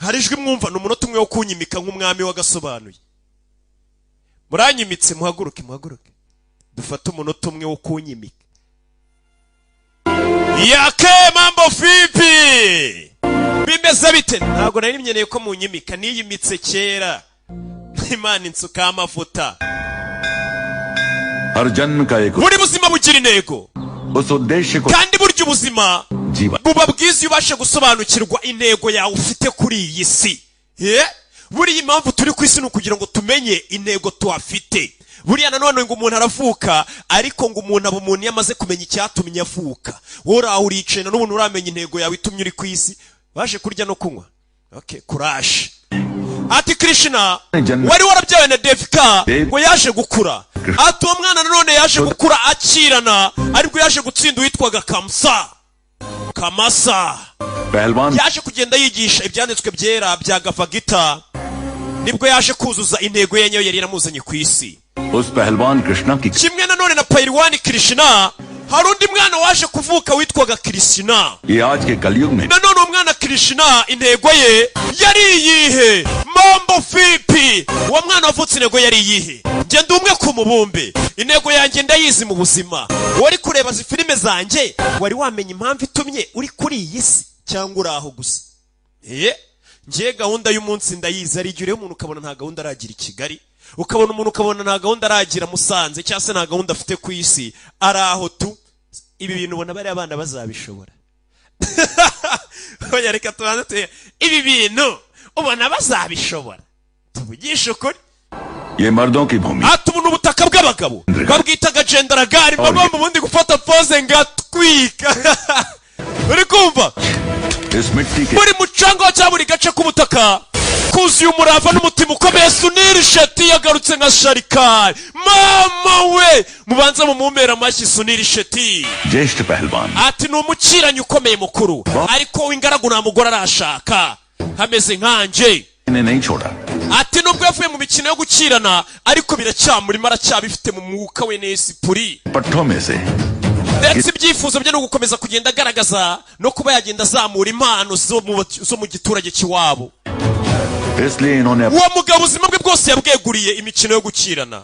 Hari ijwi mwumva? Ni umunota umwe wo kunyimika nk'umwami w'agasobanuye. Muranyimitse? Muhaguruke, muhaguruke, dufate umunota umwe wo kunyimika. Yake, mambo vipi? Bimeze bite? Ntabwo nari nkeneye ko munyimika, niyimitse kera, Imana insukaho amavuta. हर जन्म का एक Buri buzima bugira intego. उस उद्देश्य को Kandi burya ubuzima जीवन buba bwiza iyo ubasha gusobanukirwa intego yawe ufite kuri iyi si. Eh? Buriya impamvu turi ku isi ni ukugira ngo tumenye intego tuhafite. Buriya nanone ngo umuntu aravuka, ariko ngo umuntu aba umuntu iyo amaze kumenya icyatumye avuka. Wowe uraho uricaye, na n'ubu uramenya intego yawe itumye uri ku isi? Waje kurya no kunywa. Okay, kuraje. Ati Krishna wari warabyawe na Devika ngo yaje gukura. Ati uwo mwana nanone yaje gukura akirana, ariko yaje gutsinda uwitwaga Kamsa, Kamasa. पहलवान Yaje kugenda yigisha ibyanditswe byera bya Gavagita, nibwo yaje kuzuza intego ye nyayo yari yaramuzanye ku isi. उस पहलवान कृष्णा की Kimwe nanone na Payirwani Krishna, hari undi mwana waje kuvuka witwaga Krishna. ये आज के कलयुग में Nanone uwo mwana Krishna intego ye yari iyihe? Mambo vipi? Uwo mwana wavutse intego yari iyihe? Njye ndi umwe ku mubumbe, intego yanjye ndayizi mu buzima. Wari kureba izi filime zanjye, wari wamenya impamvu itumye uri kuri iyi si cyangwa uri aho gusa? Ye, ngiye gahunda y'umunsi ndayizi. Hari igihe ureba umuntu ukabona nta gahunda aragira i Kigali, ukabona umuntu ukabona nta gahunda aragira Musanze, cyangwa se nta gahunda afite ku isi, ari aho tu. Ibi bintu ubona bariya bana bazabishobora? Oya, reka tubanze ibi bintu ubona bazabishobora? Tuvugishe ukuri. ये मर्दों की भूमि Ati ubu ni ubutaka bw'abagabo, babwitaga Jendaragari. Baba ubundi gufata pose ngatwika, uri kumva? इस मिट्टी के Buri mucanga cyangwa buri gace k'ubutaka kuzuye umurava n'umutima ukomeye. Sunil Shetty yagarutse nka Sharikari. Mama we, mubanza mumumpera amashyi Sunil Shetty. ज्येष्ठ पहलवान Ati ni umukiranyi ukomeye mukuru, ariko w'ingaragu, nta mugore arashaka, hameze nkanjye. ने नहीं छोड़ा। Ati nubwo yavuye mu mikino yo gukirana, ariko biracyamurimo, aracyabifite mu mwuka we n'esprit. पट्टों में से Ndetse ibyifuzo bye ni ugukomeza kugenda agaragaza no kuba yagenda azamura impano zo mu giturage cy'iwabo. इसलिए इन्होंने Uwo mugabo ubuzima bwe bwose yabweguriye imikino yo gukirana.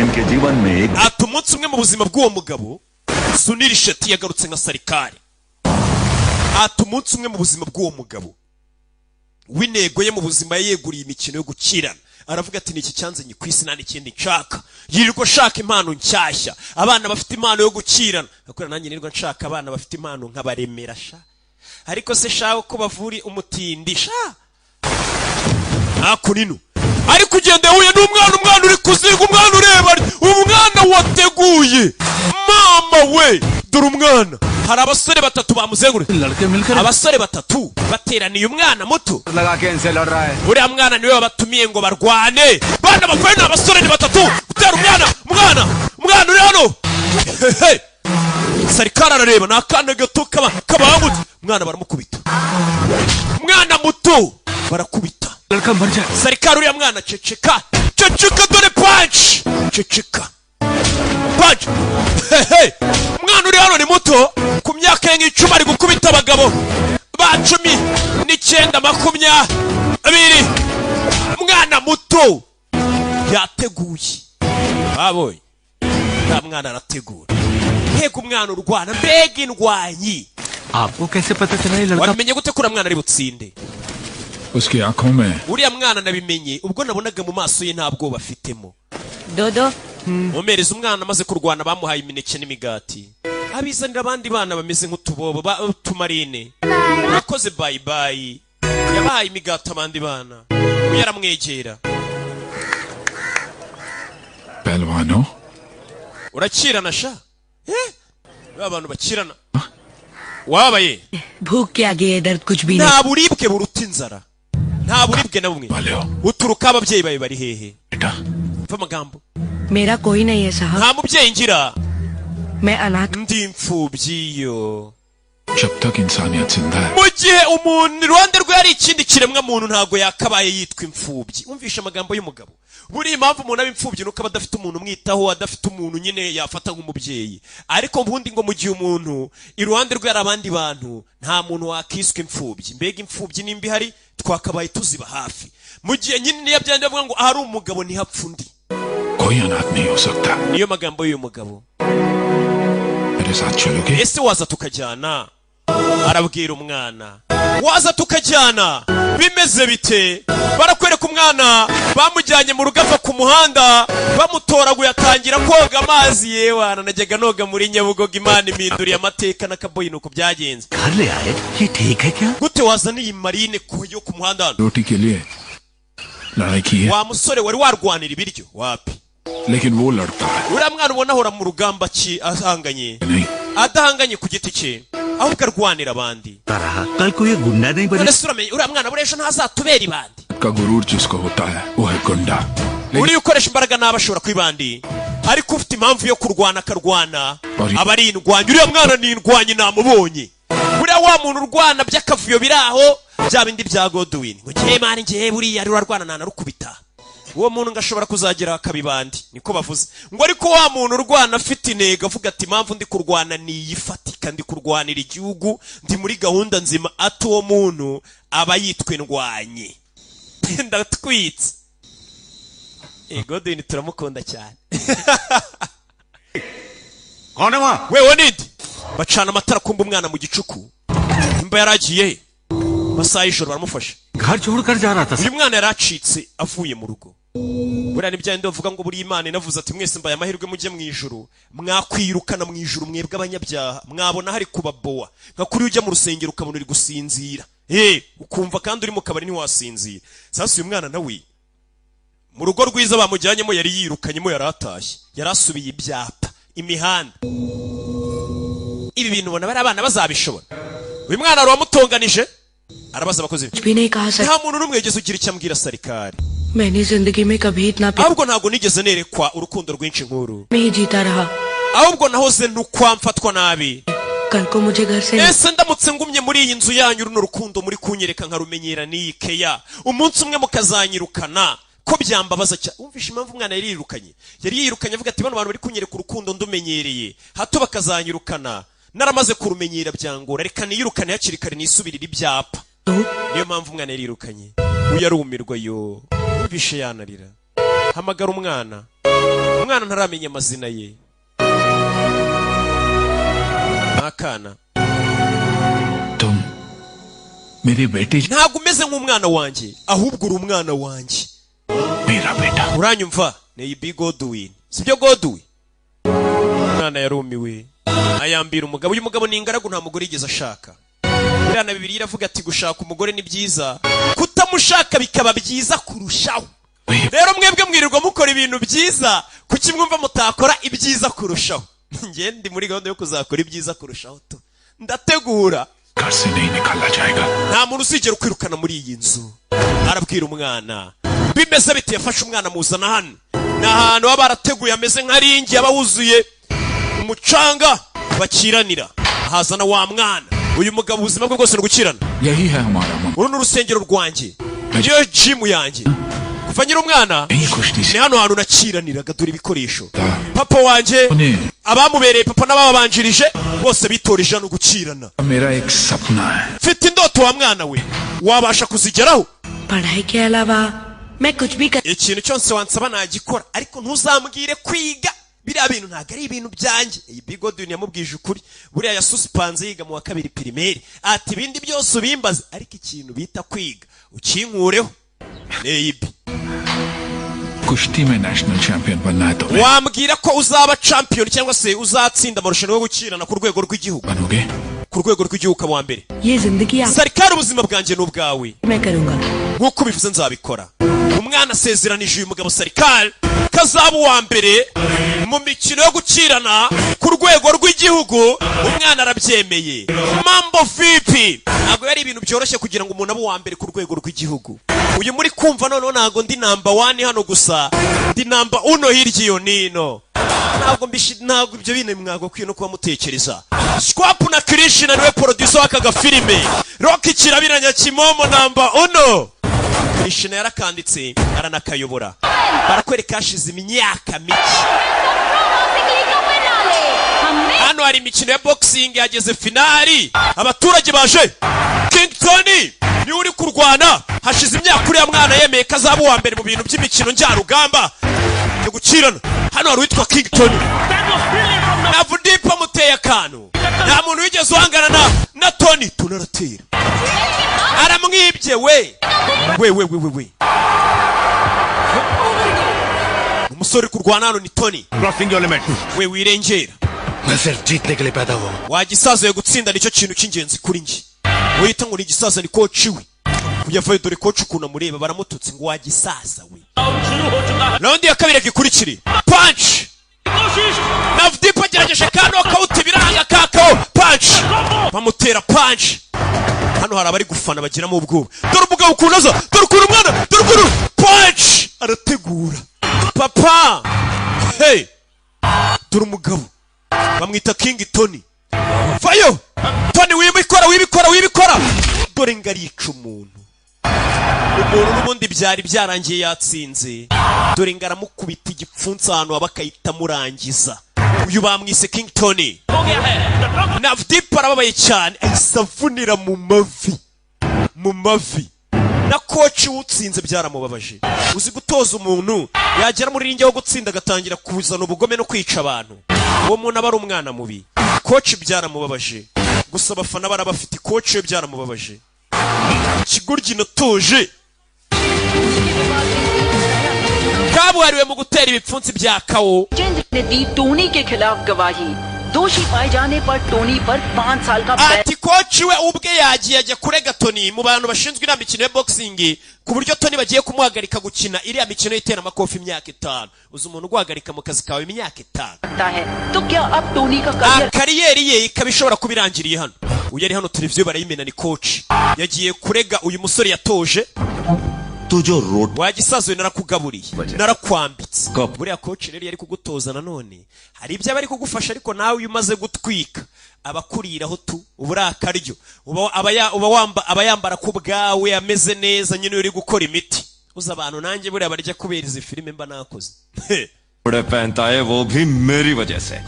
इनके जीवन में एक Ati umunsi umwe mu buzima bw'uwo mugabo Sunil Shetty yagarutse nka Sarikari. Ati umunsi umwe mu buzima bw'uwo mugabo w'intego ye mu buzima yeguriye imikino yo gukirana, aravuga ati: "Ni iki cyanzanye ku isi? Nta n'ikindi nshaka." Yirirwa ashaka impano nshyashya, abana bafite impano yo gukirana. Akora nanjye nirirwa nshaka abana bafite impano nkabaremera sha. Ariko se shaho ko bavuri umutindi sha hakuno ari kugenda, yahuye n'umwana, umwana uri kuziga, umwana ureba, umwana wateguye. Mama we, dore umwana! Hari abasore batatu bamuzengurutse, abasore batatu bateraniye umwana muto. लगा के इनसे लड़ रहा है। Uriya mwana niwe wabatumiye ngo barwane. Bana bavuye, ni abasore, ni batatu gutera umwana. Umwana, umwana uri hano. Hehe. Sarikari arareba, ni akana gato kaba kabangutse. Umwana baramukubita, umwana muto barakubita. Sarikari, uriya mwana, ceceka, ceceka, dore punch, ceceka, punch. Hehe. Umwana uri hano ni muto, ku myaka ye nk'icumi, ari gukubita abagabo ba 19, 20. Umwana muto yateguye, babonye nta mwana arategura. Mbega umwana urwana, mbega indwanyi! आपको कैसे पता चला ये लड़का Wabimenye gute ko uriya mwana ari butsinde? उसकी आंखों में Uriya mwana nabimenye ubwo nabonaga mu maso ye nta bwoba afitemo. दो दो। Mumereza umwana. Amaze kurwana bamuhaye imineke n'imigati, abizanira abandi bana bameze nk'utubobo utumarine. Urakoze, bye bye. Yabahaye imigati abandi bana, uyu aramwegera. पहलवानों Urakirana sha? Eh? Ba bantu bakirana wabaye. भूख के आगे ये दर्द कुछ भी नहीं। Nta buribwe buruta inzara, nta buribwe na bumwe. Uturuka, ababyeyi bawe bari hehe? Mva amagambo. मेरा कोई नहीं है साहब। Nta mubyeyi ngira. मैं अनाथ। Ndi imfubyi yo. जब तक इंसानियत जिंदा है Mu gihe umuntu iruhande rwe hari ikindi kiremwa muntu, ntabwo yakabaye yitwa imfubyi. Umvishe amagambo y'umugabo. Buriya impamvu umuntu aba imfubyi nuko aba adafite umuntu umwitaho, adafite umuntu nyine yafata nk'umubyeyi. Ariko ubundi ngo mu gihe umuntu iruhande rwe hari abandi bantu, nta muntu wakiswe imfubyi. Mbega imfubyi nimba ihari, twakabaye tuziba hafi. Mu gihe nyine niyo byandi bavuga ngo ahari umugabo ntihapfa undi. कोई अनाथ नहीं हो सकता। Niyo magambo y'uyu mugabo. मेरे साथ चलोगे? Ese waza tukajyana? Arabwira umwana, waza tukajyana? Bimeze bite? Barakwereka umwana bamujyanye mu rugo, ava ku muhanda bamutoraguye, atangira koga amazi. Yewana, najyaga noga muri Nyabugogo, Imana impinduriye amateka n'akaboyi. Nuko byagenze. घर ले आए, ये ठीक है क्या? Gute wazana iyi marine yo ku muhanda hano? रोटी के लिए लड़ाई की है? Wa musore, wari warwanira ibiryo? Wapi. लेकिन वो लड़ता है। Uriya mwana ubona ahora mu rugamba ki ahanganye, नहीं। adahanganye ku giti cye, ahubwo arwanira abandi. रहा कल को ये गुंडा नहीं बने। None se uramenye uriya mwana buriya ejo ntazatubera ibandi? का गुरूर जिसको होता है वो है गुंडा। Uriya ukoresha imbaraga nabi ashobora kuba ibandi, ariko ufite impamvu yo kurwana akarwana aba ari indwanyi. Uriya mwana ni indwanyi, namubonye. Buriya wa muntu urwana by'akavuyo biri aho, bya bindi bya Godwin, ngo ngewe man, ngewe buriya rero urarwana nanarukubita, uwo muntu ngo ashobora kuzagera akabibandi, niko bavuze ngo. Ariko wa muntu urwana afite intego, avuga ati impamvu ndi kurwana ni iyifatika, ndi kurwanira igihugu, ndi muri gahunda nzima, ati uwo muntu aba yitwa indwanyi. Ndatwitse. Godwin turamukunda cyane. कौन है वहाँ? Wewe ninde? Bacana amatara, kumva umwana mu gicuku imba yaragiye he? Masaha y'ijoro baramufasha. घर छोड़कर जा रहा था। Uyu mwana yaracitse avuye mu rugo. Buriya ni bya bavuga ngo buriya Imana inavuze ati mwese mbaye amahirwe mujye mu ijuru, mwakwirukana mu ijuru mwebwe abanyabyaha, mwabona hari kubabowa nka kuri ujya mu rusengero ukabona uri gusinzira, ukumva kandi uri mu kabari ntiwasinzira. Sasa uyu mwana nawe mu rugo rwiza bamujyanyemo yari yirukanyemo, yari atashye, yari asubiye ibyapa imihanda. Ibi bintu ubona bari abana bazabishobora? Uyu mwana hari uwamutonganije, arabaza abakozi be. कुछ भी नहीं कहा sir. Nta muntu n'umwe wigeze ugira icyo ambwira, Sarikari. मैंने जिंदगी में कभी इतना प्यार Ahubwo ntabwo nigeze nerekwa urukundo rwinshi nk'uru. में ही जीता रहा। Ahubwo nahoze ntukwa, mfatwa nabi. कल को मुझे घर से Ese ndamutse ngumye muri iyi nzu yanyu, runo rukundo muri kunyereka nkarumenyera n'iyi keya, umunsi umwe mukazanyirukana, ko byambabaza cyane? Wumvishe impamvu umwana yari yirukanye? Yari yirukanye avuga ati bano bantu bari kunyereka urukundo ndumenyereye, hato bakazanyirukana naramaze kurumenyera byangora, reka niyirukane hakiri kare nisubirire ibyapa. Niyo mpamvu umwana yari yirukanye. Uyu arumirwa yo, wumvishe yanarira. Hamagara umwana. Umwana ntaramenya amazina ye, ni akana. तुम मेरे बेटे Ntabwo umeze nk'umwana wanjye, ahubwo uri umwana wanjye. मेरा बेटा। Uranyumva? Ni iyi bi Godwin, sibyo Godwin? Umwana yarumiwe, ayambira umugabo. Uyu mugabo ni ingaragu, nta mugore yigeze ashaka. Buriya na Bibiliya iravuga ati gushaka umugore ni byiza, kutamushaka bikaba byiza kurushaho. Rero mwebwe mwirirwa mukora ibintu byiza, kuki mwumva mutakora ibyiza kurushaho? Njye ndi muri gahunda yo kuzakora ibyiza kurushaho tu, ndategura. घर से नहीं निकाला जाएगा। Nta muntu uzigera ukwirukana muri iyi nzu, arabwira umwana. Bimeze bite? Yafashe umwana amuzana hano. Ni ahantu baba barateguye ameze nka ring, aba wuzuye umucanga bakiranira. Hazana wa mwana. Uyu mugabo ubuzima bwe bwose ni ugukirana. यही है हमारा मन। Uru ni urusengero rwanjye, niyo jimu yanjye. Kuva nkiri umwana यही कुश्ती ni hano hantu nakiraniraga. Dore ibikoresho. Papa wanjye, abamubereye papa n'abababanjirije bose bitoreje hano gukirana. मेरा एक सपना है। Mfite indoto wa mwana we, wabasha kuzigeraho? पढ़ाई के अलावा मैं कुछ भी कर Ikintu cyose wansaba nagikora, ariko ntuzambwire kwiga, biriya bintu ntabwo ari ibintu byanjye. Iyi Big Godwin yamubwije ukuri. Buriya yasusipanze yiga mu wa kabiri primaire, ati ibindi byose ubimbaze, ariko ikintu bita kwiga ukinkureho. Neyibi. कुश्ती में national champion बनना है तुम्हें। Wambwira ko uzaba champion cyangwa se uzatsinda amarushanwa yo gukirana ku rwego rw'igihugu? बनोगे? Ku rwego rw'igihugu ukaba uwa mbere? ये जिंदगी आप Sarikari, ubuzima bwanjye ni ubwawe. मैं करूंगा। Nk'uko ubivuze nzabikora. Umwana asezeranije uyu mugabo Sarikari ko azaba uwa mbere mu mikino yo gukirana ku rwego rw'igihugu. Umwana arabyemeye. Mambo vipi? Ntabwo yari ibintu byoroshye kugira ngo umuntu abe uwa mbere ku rwego rw'igihugu. Uyu muri kumva noneho, ntabwo ndi number one hano gusa, ndi number uno hirya iyo nino. Ntabwo Ntabwo mbishi, ntabwo ibyo bintu mwagakwiye no kuba mutekereza. Squap na Krishna niwe producer w'aka gafilime. Rocky Kirabiranya Kimomo namba uno. Krishna yarakanditse, aranakayobora. Barakwereka hashize imyaka mike. Hano hari imikino ya boxing yageze finali, abaturage baje. King Tony niwe uri kurwana. Hashize imyaka uriya mwana yemeye ko azaba uwa mbere mu bintu by'imikino njyarugamba yo gukirana. Hano hari uwitwa King Tony. Navudipa amuteye akantu. Nta muntu wigeze uhangana na Tony. Tony aratera, aramwibye. We we we we we we, umusore uri kurwana hano ni Tony. Crossing your limit. We, wirengera. मैं सिर्फ जीतने के लिए पैदा हुआ हूँ। Wagisaza, gutsinda nicyo kintu cy'ingenzi kuri njye. Wita ngo ni igisaza, ni coach we kujya. Dore coach ukuntu amureba, baramututse ngo wagisaza we. Round ya kabiri ikurikire. Punch! Navdeep agerageje ka knockout, biranga kakao. Punch! Bamutera punch. Hano hari abari gufana bagiramo ubwoba. Dore umugabo ukuntu aza, dore ukuntu umwana, dore ukuntu punch arategura papa. Hey, dore umugabo bamwita King Tony. Vayo Tony, wibikora, wibikora, wibikora. Dore ngo arica umuntu. Umuntu n'ubundi byari byarangiye yatsinze. Dore ngo aramukubita igipfunsi ahantu haba akahita amurangiza. Uyu bamwise King Tony. Navdeep arababaye cyane, ahise avunira mu mavi, mu mavi. Na coach utsinze byaramubabaje. Uzi gutoza umuntu, yagera muri ring wo gutsinda agatangira kuzana ubugome no kwica abantu? Uwo muntu aba ari umwana mubi. Coach byaramubabaje, gusa abafana barabafite. Coach we byaramubabaje. Ikigoryi natuje kabuhariwe mu gutera ibipfunsi bya kawo. Rajendra ने दी टोनी के खिलाफ गवाही। दोषी पाए जाने पर टोनी पर 5 साल का ban Ati coach we ubwe yagiye ajya kurega Tony mu bantu bashinzwe iriya mikino ya boxing, ku buryo Tony bagiye kumuhagarika gukina iriya mikino y'iteramakofi imyaka 5. Uzi umuntu uguhagarika mu kazi kawe imyaka 5? सकता है। तो क्या अब टोनी का career Career ye ikaba ishobora kuba irangiriye hano. Uyu ari hano, televiziyo barayimena. Ni coach yagiye kurega uyu musore yatoje. तू जो road Wagisazuye, narakugaburiye, narakwambitse. Buriya coach rero yari kugutoza nanone hari ibyo aba ari kugufasha, ariko nawe iyo umaze gutwika aba akuriraho tu. Uba uri akaryo, uba wamba, aba yambara ku bwawe ameze neza nyine. Iyo uri gukora imiti uza abantu, nanjye buriya barya kubera izi filime mba nakoze. कपड़े पहनता है, वो भी मेरी वजह से।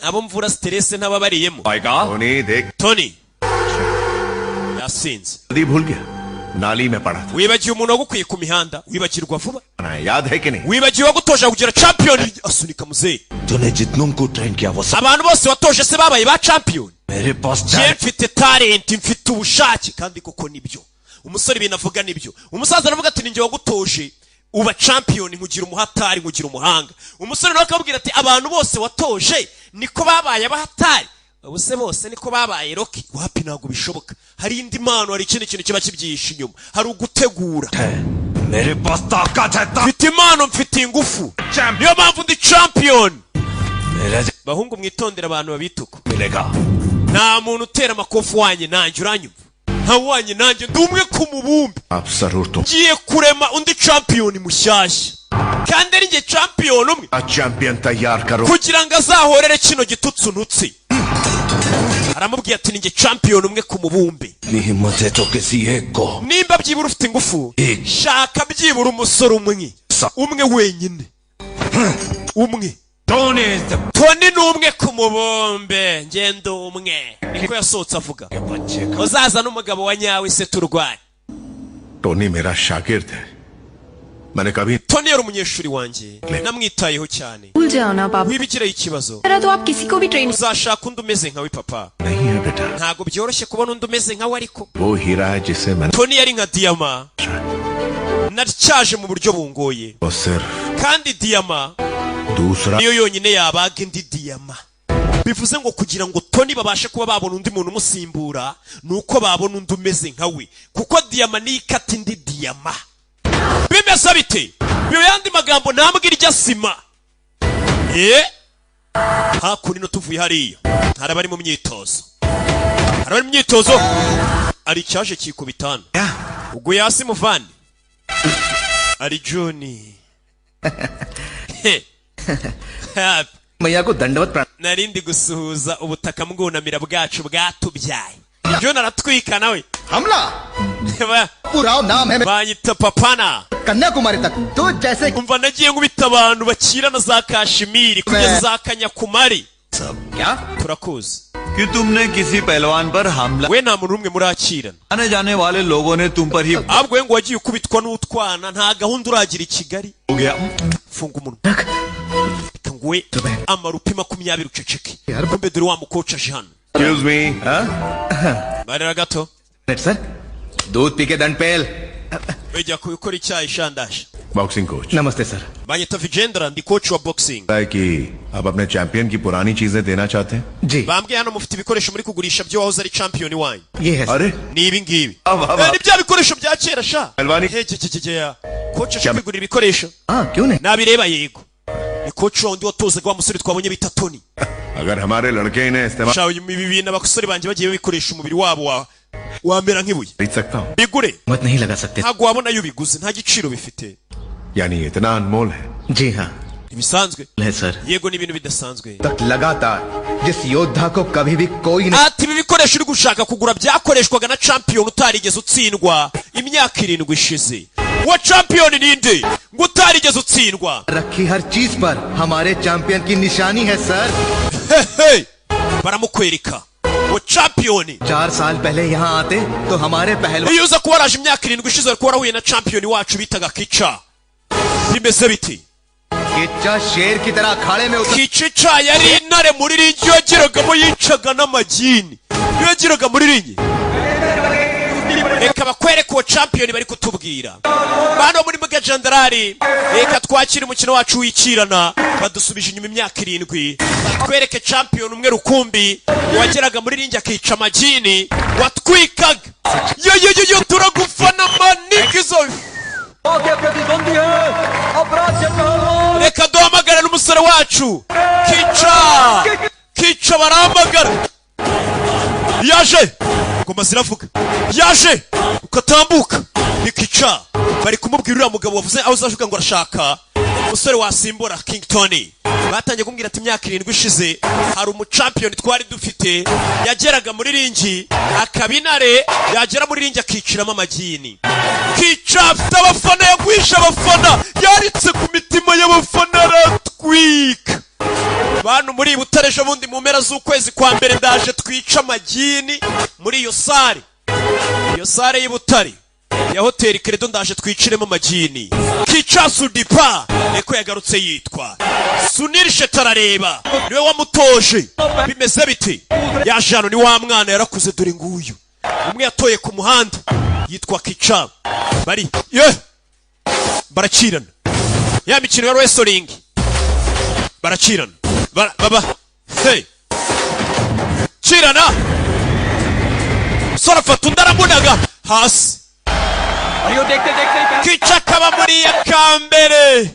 Abo mvura stress ntababariyemo. आएगा। Tony देख। Tony yasinze. जल्दी भूल गया, नाली में पड़ा था। Wibagiwe umuntu wagukuye ku mihanda, wibagirwa vuba. याद है कि नहीं? Wibagiwe wagutoje kugira champion? Asunika muzehe. तूने जितनों को train किया, वो सब Abantu bose watoje se babaye ba champion? मेरे पास Njye mfite talent, mfite ubushake. Kandi koko nibyo umusore ibintu avuga nibyo. Umusaza aravuga ati ninjye wagutoje uba champion, nkugira umuhatari, nkugira umuhanga. Umusore nawe akabwira ati abantu bose watoje niko babaye abahatari? Ubu se bose niko babaye Rocky? Wapi, ntabwo bishoboka. Hari indi mpano, hari ikindi kintu kiba kibyihishe inyuma, hari ugutegura. मेरे पास ताकत है। Mfite impano, mfite ingufu, niyo mpamvu ndi champion. मेरा Bahungu, mwitondere abantu babituka. मिलेगा। Nta muntu utera amakofi wanjye nanjye, uranyumva? Nta wanjye nanjye, ndi umwe ku mubumbe. आप जरूर तुम Ngiye kurema undi champion mushyashya, kandi ari njye champion umwe champion तैयार करो। Kugira ngo azahorere kino gitutsi unutsi. Aramubwiye ati ninjye champion umwe ku mubumbe. इतनी हिम्मत है तो किसी एक को Nimba byibura ufite ingufu, shaka byibura umusore umwe, umwe wenyine, umwe. Tony ni umwe ku mubumbe, ngendo umwe. Niko yasohotse avuga. Uzaza n'umugabo wa nyawe se turwaye. Tony मेरा शागिर्द है, मैंने कभी Tony yari umunyeshuri wanjye, namwitayeho cyane. भूल जाओ ना पापा। Wibigiraho ikibazo. तरह तो आप किसी को भी train Uzashaka undi umeze nkawe, papa. नहीं है बेटा। Ntabwo byoroshye kubona undi umeze nkawe, ariko वो हीरा है जिसे मैंने Tony yari nka diyama natyaje mu buryo bungoye. वो सिर्फ Kandi diyama दूसरा niyo yonyine yabaga indi diyama. Bivuze ngo kugira ngo Tony babashe kuba babona undi muntu umusimbura, ni uko babona undi umeze nka we, kuko diyama niyo ikata indi diyama. Bimeze bite mu yandi magambo? Ntambwe irya sima ye. Hakuno tuvuye hariya, hari abari mu myitozo, hari abari mu myitozo. Ari icyaje kikubita hano, ubwo yasi muvandi ari Juni. He. Happy. मैया को दंडवत प्रणाम Nari ndi gusuhuza ubutaka mbwunamira bwacu bwatubyaye. John aratwika nawe. हमला पुराव नाम है Banyita Papana. Kanyakumari तक तो जैसे Umva, nagiye nkubita abantu bakirana za Kashimiri kugeza za Kanyakumari. क्या Turakuzi. कि तुमने किसी पहलवान पर हमला We nta muntu n'umwe murakirana. आने जाने वाले लोगों ने तुम पर ही Ahubwo we ngo wagiye ukubitwa n'utwana, nta gahunda uragira i Kigali. हो गया। Funga umunwa, reka nguwe amarupi 20 uceceke. Kumbe dore wa mukoca aje hano. Excuse me. Barira gato. Sir, दूध पी के दंड पेल। Wejya gukora icyayi shandasha. Boxing coach. नमस्ते sir. Banyita Vijendra, ndi coach wa boxing. है कि आप अपने champion की पुरानी चीजें देना चाहते हैं। जी। Bambwiye hano mufite ibikoresho muri kugurisha byo wahoze ari champion wanyu. ये है। अरे Ni ibi ngibi. Aba, aba. Ni bya bikoresho bya kera sha. Alvani. Hejejejeya, coach aje kwigurira ibikoresho. हाँ, क्यों नहीं। Nabireba, yego, ni coach wundi watozaga wa musore twabonye bita Tony. अगर हमारे लड़के इन्हें इस्तेमाल Sha, ibi bintu abasore banjye bagiye babikoresha, umubiri wabo wamera nk'ibuye. खरीद सकता हूँ? Bigure. मत नहीं लगा सकते। Ntabwo wabona iyo ubiguze, nta giciro bifite. यानी इतना अनमोल है? जी हाँ। Ntibisanzwe. है sir. Yego, ni ibintu bidasanzwe. तक लगातार जिस योद्धा को कभी भी कोई नहीं Ati ibi bikoresho uri gushaka kugura byakoreshwaga na champion utarigeze utsindwa imyaka 7 ishize. Uwo champion ninde ngo utarigeze utsindwa? रखी हर चीज पर हमारे चैंपियन की निशानी है sir. Hehe, baramukwereka uwo champion. 4 साल पहले यहाँ आते तो हमारे पहलवान Iyo uza kuba waraje imyaka 7 ishize, wari kuba warahuye na champion wacu bitaga Kica. Bimeze biti? Kichcha शेर की तरह अखाड़े में उतर Kica yari intare muri ring, iyo yageragamo yicaga n'amagini iyo yageraga muri ring. Reka bakwereke uwo champion bari kutubwira. Bano muri Mugajandarari, reka twakire umukino wacu wikirana. Badusubije inyuma imyaka 7, batwereke champion umwe rukumbi wageraga muri ring akica amagini, watwikaga. Yo yo yo yo, turagufana manikizo. Reka duhamagare n'umusore wacu Kica. Kica barahamagara, yaje. Ngoma ziravuga, yaje ukatambuka, ni Kica. Bari kumubwira uriya mugabo wavuze aho uzavuga ngo arashaka umusore wasimbura King Tony. Batangiye kumubwira ati imyaka 7 ishize hari umuchampion twari dufite, yageraga muri ring akaba intare, yagera muri ring akiciramo amagini. Kica afite abafana, yagwishe abafana, yaritse ku mitima y'abafana, aratwika bantu muri Butare. Ejo bundi mu mpera z'ukwezi kwa mbere ndaje twica amagini muri iyo salle, iyo salle y'i Butare ya hoteli Credo, ndaje twiciremo amagini. Kica Sudipa niko yagarutse yitwa. Sunil Shetty arareba, niwe wamutoje. Bimeze biti? Yaje hano, ni wa mwana yarakuze, dore nguyu umwe yatoye ku muhanda yitwa Kica. Bari ye barakirana ya mikino ya wrestling, barakirana. Baba hey, kirana, umusore afata undi aramunaga hasi. Kica akaba muri ya kambere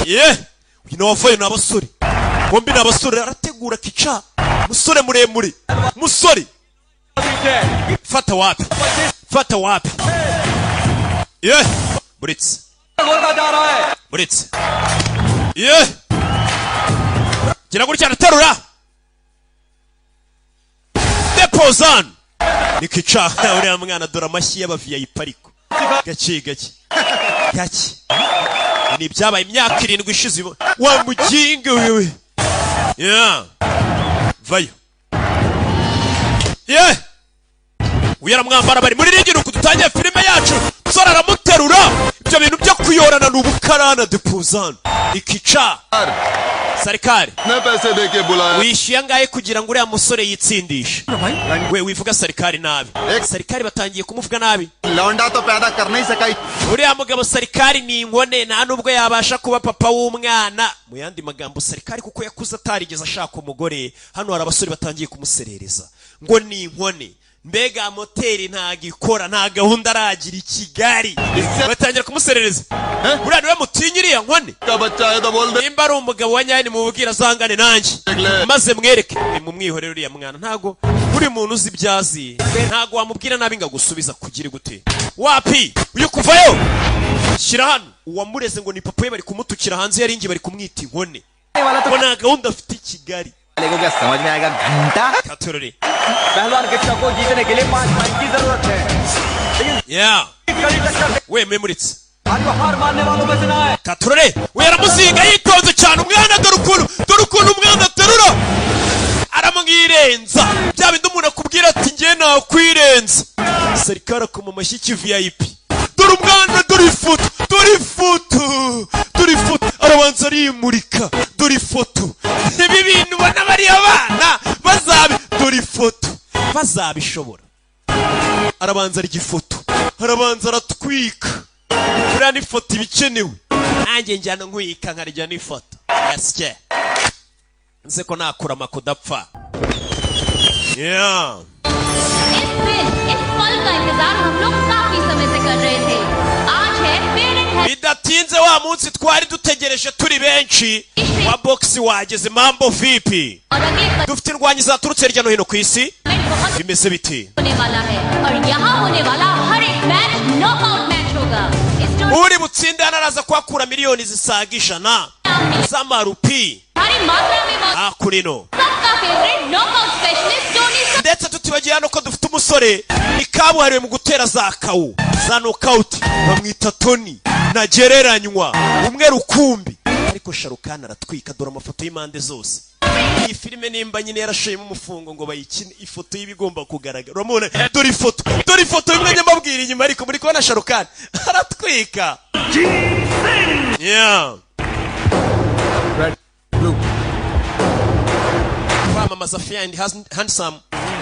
ye. Uyu ni wavuye, ni abasore bombi, ni abasore. Arategura Kica, musore muremure, musore fata wapi, fata wapi ye, buretse buretse ye, gira gutya, araterura depozan, ni Kica. Uriya mwana dore amashyi y'aba VIP, ariko gake gake gake. Ni ibyabaye imyaka 7 ishize wa muginga wewe. Yeah, vayo ye, uyu aramwambara, bari muri ring. Nuko dutangiye filime yacu. Umusore aramuterura, ibyo bintu byo kuyorana ni ubukarana. Depozan ikica sarikari. पैसे दे के बुलाया? Wishyuye angahe kugira ngo uriya musore yitsindishe? We wivuga sarikari nabi, sarikari batangiye kumuvuga nabi. लौंडा तो पैदा कर नहीं सका। Uriya mugabo sarikari ni inkone, nta nubwo yabasha kuba papa w'umwana. Mu yandi magambo, sarikari kuko yakuze atarigeze ashaka umugore, hano hari abasore batangiye kumuserereza ngo ni inkone, mbega moteri ntago ikora, nta gahunda aragira i Kigali. Batangira kumuserereza, buriya niwe mutinya iriya nkone. Nimba ari umugabo wa nyayo nimubwira azangane nanjye maze mwereke. Nimumwihorere uriya mwana, ntago buriya. Buri muntu uzi ibyo azi, ntabwo wamubwira nabi ngo agusubiza. Kugira gute? Wapi, uyu kuvayo. Shyira hano uwamureze ngo ni papa we, bari kumutukira hanze ya ring, bari kumwita inkone ngo nta gahunda afite i Kigali. को क्या समझ में आएगा घंटा? Katorore. पहलवान किच्चा को जीतने के लिए 5 पॉइंट की जरूरत है, लेकिन Yeah. कड़ी टक्कर Wemeye muritse. आज वो हार मानने वालों में से ना है। Katorore we aramuzinga yitonze cyane umwana. Dore ukuntu, dore ukuntu umwana aterura, aramwirenza. Bya bindi umuntu akubwira ati njye nakwirenza. Serikari akoma amashyi ki VIP. Dore umwana, dore ifoto, dore ifoto, dore ifoto. Arabanza arimurika. Dore ifoto. Ibi bintu ubona bariya bana bazabi, dore ifoto, bazabishobora. Arabanza arya ifoto, arabanza aratwika. Buriya n'ifoto iba ikenewe. Nanjye njyana nkwika nkarya n'ifoto yasye, nze ko nakura amakudapfa, yeah. इस दिन, इस पल का इंतजार हम लोग काफी समय से कर रहे थे। आज है parent Bidatinze wa munsi twari dutegereje turi benshi wa box wageze. Mambo vipi? और अगले Dufite indwanyi zaturutse hirya no hino ku isi. बहुत Bimeze biti? होने वाला है और यहाँ होने वाला हर एक match knockout match होगा। इस Uri butsinde hano araza kuhakura miliyoni zisaga 100 z'amarupi. भारी मात्रा में मौजूद Hakurino सबका favourite knockout specialist Tony ndetse tutibagiye hano ko dufite umusore ni kabuhariwe mu gutera za KO, za knockout, bamwita Tony ntagereranywa, umwe rukumbi. Ariko Sharukani aratwika. Dore amafoto y'impande zose. Iyi filime nimba nyine yarashoyemo umufungo ngo bayikine, ifoto y'ibigomba kugaragara. Uramubona? Dore ifoto, dore ifoto y'umwe mbabwira inyuma. Ariko muri kubona Sharukani aratwika, yeah. Blue. Kwamamaza Fair and Handsome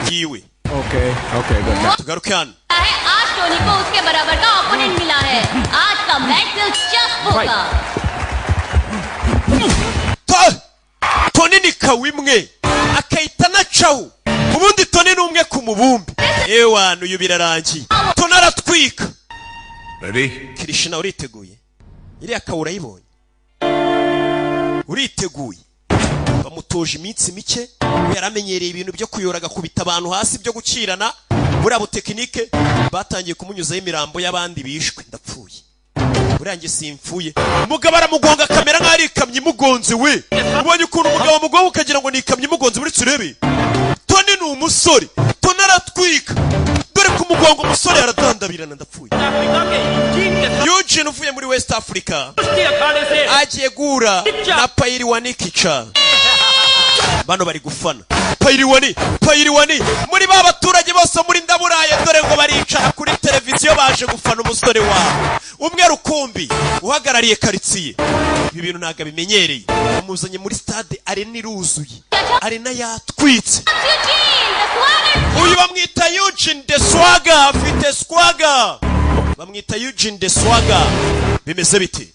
yiwe. Okay, good. Tugaruke hano. है। आज टोनी को उसके बराबर का ओपोनेंट मिला है। आज का मैच दिलचस्प होगा। Tony ni KO imwe akahita anacaho. Ubundi Tony ni umwe ku mubumbe. Ewana, uyu birarangiye, Tony aratwika. Ready? Kirishina, uriteguye? Iriya KO urayibonye? Uriteguye? Bamutoje iminsi mike. We yaramenyereye ibintu byo kuyora, agakubita abantu hasi, byo gukirana, buriya butekinike. Batangiye kumunyuzaho imirambo y'abandi bishwe. Ndapfuye, buriya njye simpfuye. Umugabo aramugonga akamera nk'aho ari ikamyo imugonze. We ubonye ukuntu umugabo amugonga ukagira ngo ni ikamyo imugonze? Muri turebe, Tony ni umusore, Tony aratwika. Dore ku mugongo umusore aradandabirana. Ndapfuye. Eugene uvuye muri West Africa agiye guhura na Payiriwani Kica. Bano bari gufana Payiriwani, Payiriwani muri ba baturage bose muri Ndaburaye. Dore ngo baricara kuri televiziyo, baje gufana umusore wabo umwe rukumbi uhagarariye karitsiye. Ibi bintu ntabwo abimenyereye. Bamuzanye muri stade, arena iruzuye, arena yatwitse. Uyu bamwita Eugene the Swagger, afite swagger. Bamwita Eugene the Swagger. Bimeze biti?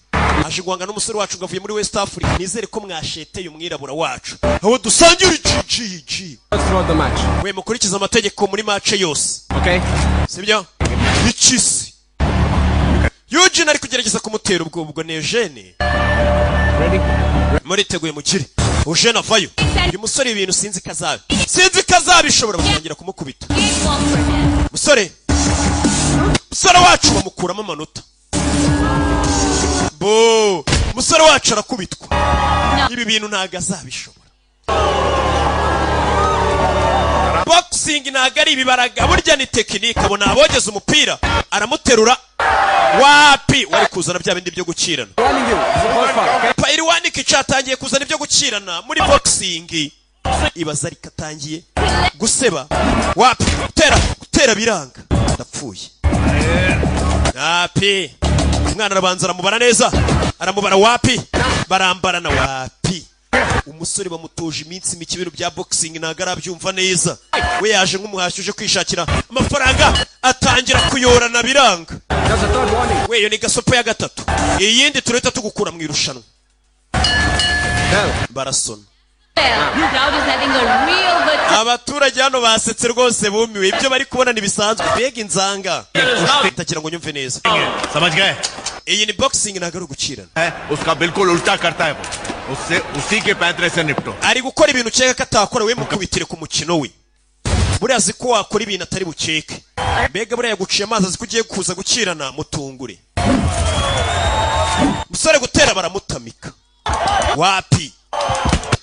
Aje guhanga n'umusore wacu ngo avuye muri West Africa. Nizere ko mwasheteye umwirabura wacu aho dusangira GGG. Throughout the match. We, mukurikize amategeko muri match yose. Okay? Sibyo? Ikisi Eugene ari kugerageza kumutera ubwo ubwo ni Eugene. Ready? Muriteguye? Mukire Eugene avayo. Uyu musore ibintu sinzi kazabi, sinzi kazabishobora. Batangira kumukubita musore, musore wacu bamukuramo amanota. Bo umusore wacu arakubitwa. Ibi bintu ntabwo azabishobora. Boxing ntabwo ari ibibaraga, burya ni tekinike. Abona abogeza umupira, aramuterura. Wapi, wari kuzana bya bindi byo gukirana. Warning you. This is the first part, okay? Payiriwani atangiye kuzana ibyo gukirana muri boxing. Ibaza ariko atangiye guseba. Wapi, gutera, gutera biranga. Ndapfuye. Wapi, umwana arabanza aramubara neza, aramubara. Wapi, barambarana. Wapi, umusore bamutoje iminsi mike, ibintu bya boxing ntabwo arabyumva neza. We yaje nk'umuhashyi uje kwishakira amafaranga, atangira kuyorana biranga. That's the third warning. We, iyo ni gasopo ya gatatu. Iyindi turahita tugukura mu irushanwa. Bell. Barasona. Crowd is having a real good time. Abaturage hano basetse rwose, bumiwe. Ibyo bari kubona ntibisanzwe. Mbega inzanga! Ndagira ngo nyumve neza. समझ गए? Iyi ni boxing, ntabwo ari ugukirana. है उसका बिल्कुल उल्टा करता है वो। उससे उसी के पैतरे से निपटो। Ari gukora ibintu ukeka ko atakora, we mukubitire ku mukino we. Buriya azi ko wakora ibintu atari bukeke. Mbega buriya yaguciye amazi, azi ko ugiye kuza gukirana. Mutungure musore, gutera baramutamika. Wapi,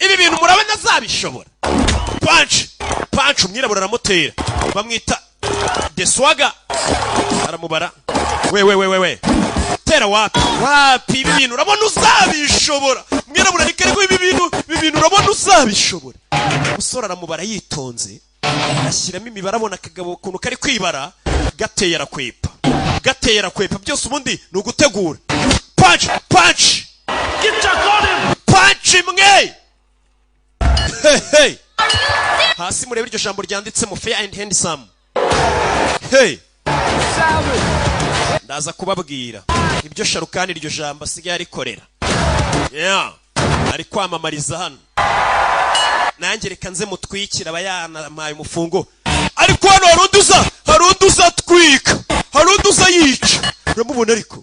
ibi bintu murabona azabishobora? Punch, punch, umwirabura aramutera, bamwita Deswaga, aramubara. We we we we we, tera. Wapi, wapi, ibi bintu urabona uzabishobora? Mwirabura ariko ibi bintu urabona uzabishobora? Umusore aramubara yitonze, ashyiramo imibare, abona akagabo ukuntu kari kwibara. Gateye arakwepa, gateye arakwepa. Byose ubundi ni ugutegura. Punch, punch, punch imwe. Hey, hey. Hasi murebe iryo jambo ryanditsemo "fair and handsome". Hey, ndaza kubabwira ibyo Sharukani iryo jambo asigaye arikorera. Yeah. Ari kwamamariza hano, nanjye reka nze mutwikire, aba yanamaye umufungo. Ariko hano hari undi uza, hari undi uza atwika, hari undi uza yica, uramubona ariko.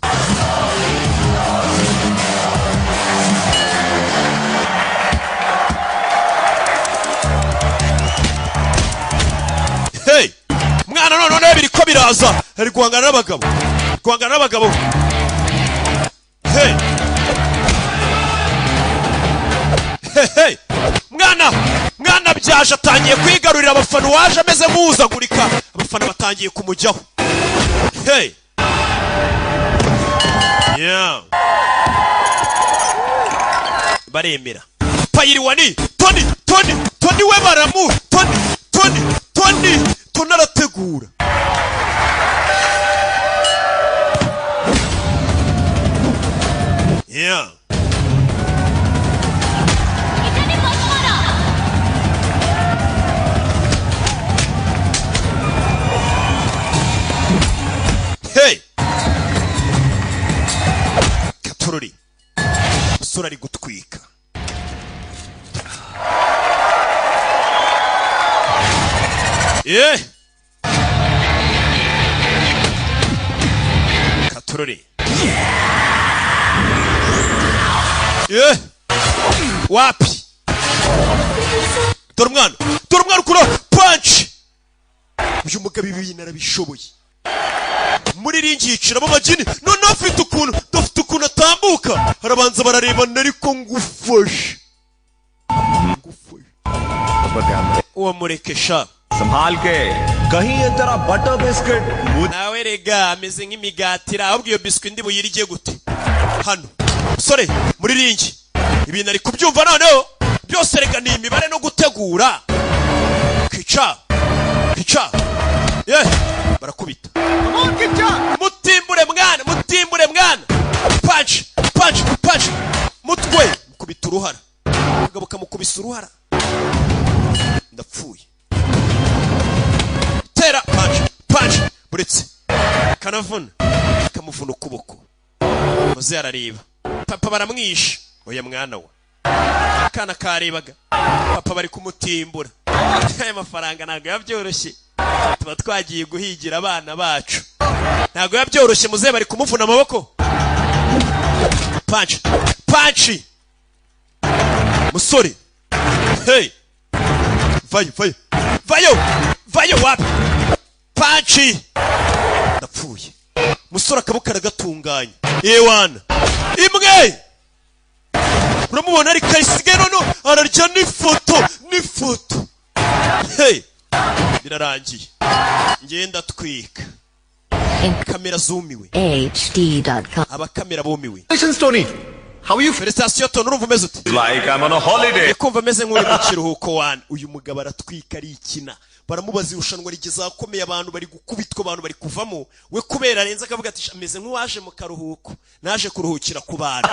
Hey, mwana, none biriko biraza, ari guhangana n'abagabo, guhangana n'abagabo. Hey hey hey, mwana, mwana byaje, atangiye kwigarurira abafana. Uwaje ameze nk'uzagurika, abafana batangiye kumujyaho. Hey, yeah, baremera. Payiriwani Toni, Toni, Toni we baramu Toni, Toni, Toni, Toni arategura. Yeah. Hey! Katorori. Umusore ari gutwika. Yeah! Katorori. Yeah! Wapi? Dore umwana! Dore umwana ukura punch! Uyu mugabo ibi bintu arabishoboye. Muri ring yiciramo amagini, noneho afite ukuntu atambuka, harabanza bararebana, ariko ngufashe, uwo mureke sha. संभाल के कहीं ये तेरा butter biscuit Nawe rega ameze nk'imigati, ahubwo iyo biswi ndi buyirye gute? Hano musore muri ring ibintu ari kubyumva. Noneho byose rega ni imibare no gutegura. Kica, kica ye, barakubita. Mutimbure mwana, mutimbure mwana. Punch, punch, punch, mutwe, mukubita uruhara. Umugabo kamukubisa uruhara, ndapfuye. Tera punch, punch, buretse kanavuna, kamuvuna ukuboko. Muze arareba papa, baramwishe. Oya mwana we, akana karebaga papa bari kumutimbura. Aya mafaranga ntabwo biba byoroshye, tuba twagiye guhigira abana bacu, ntabwo biba byoroshye. Muze bari kumuvuna amaboko. Punch, punch, musore. Hey, vayo, vayo, vayo, vayo. Wapi, punch, ndapfuye. Musore akaboko aragatunganya. Ewana imwe, uramubona ariko ayisigaye, noneho ararya n'ifoto, n'ifoto. Hey, birarangiye, ngenda twika kamera zumiwe. HD.com. Abakamera bumiwe. Tony. How are you? Félicitations Tony, urumva umeze ute? Like I'm on a holiday. Ndi kumva ameze nk'uri mu kiruhuko wana. Uyu mugabo aratwika, arikina. Baramubaza, irushanwa rigeze ahakomeye, abantu bari gukubitwa, abantu bari kuvamo, we kubera arenze akavuga ati: "Ameze nk'uwaje mu karuhuko, naje kuruhukira ku bantu."